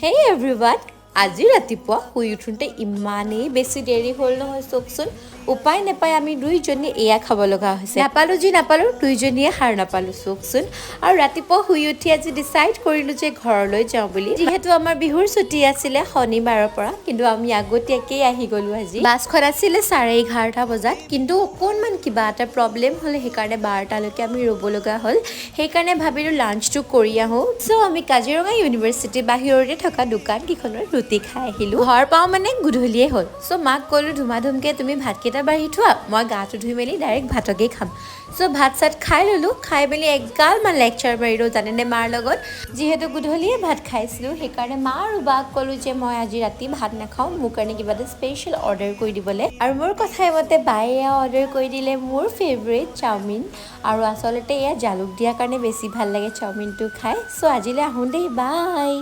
হেই everyone, আজি ৰাতিপুৱা শুই উঠোঁতে ইমানেই বেছি দেৰি হ'ল নহয়। চাওকচোন, উপায় নাপাই আমি দুইজনীয়ে এয়া খাব লগা হৈছে। নাপালোঁ যি নাপালোঁ, দুইজনীয়ে সাৰ নাপালোঁ। চাওকচোন, আৰু ৰাতিপুৱা শুই উঠি আজি ডিচাইড কৰিলোঁ যে ঘৰলৈ যাওঁ বুলি। যিহেতু আমাৰ বিহুৰ ছুটি আছিলে শনিবাৰৰ পৰা, কিন্তু আমি আগতীয়াকেই আহি গ'লোঁ। আজি বাছখন আছিলে 11:30 বজাত, কিন্তু অকণমান কিবা এটা প্ৰব্লেম হ'লে, সেইকাৰণে 12টালৈকে আমি ৰ'ব লগা হ'ল। সেইকাৰণে ভাবিলোঁ লাঞ্চটো কৰি আহোঁ। চ' আমি কাজিৰঙা ইউনিভাৰ্চিটিৰ বাহিৰতে থকা দোকানকেইখনত ৰুটি খাই আহিলোঁ। ঘৰ পাওঁ মানে গধূলিয়ে হ'ল। চ' মাক ক'লোঁ, ধুমা ধুমকৈ তুমি ভাতকেইটা বাঢ়ি থোৱা, মই গাটো ধুই মেলি ডাইৰেক্ট ভাতকেই খাম। চ' ভাত চাত খাই ল'লোঁ। খাই মেলি এগালমান লেকচাৰ মাৰিলোঁ জানেনে মাৰ লগত। যিহেতু গধূলিয়ে ভাত খাইছিলোঁ, সেইকাৰণে মা আৰু বাক ক'লোঁ যে মই আজি ৰাতি ভাত নাখাওঁ, মোৰ কাৰণে কিবা এটা স্পেচিয়েল অৰ্ডাৰ কৰি দিবলৈ। আৰু মোৰ কথাই মতে বায়ে এয়া অৰ্ডাৰ কৰি দিলে, মোৰ ফেভৰেট চাওমিন। আৰু আচলতে এয়া জালুক দিয়াৰ কাৰণে বেছি ভাল লাগে চাওমিনটো খাই। চ' আজিলৈ আহোঁ দেই, বাই।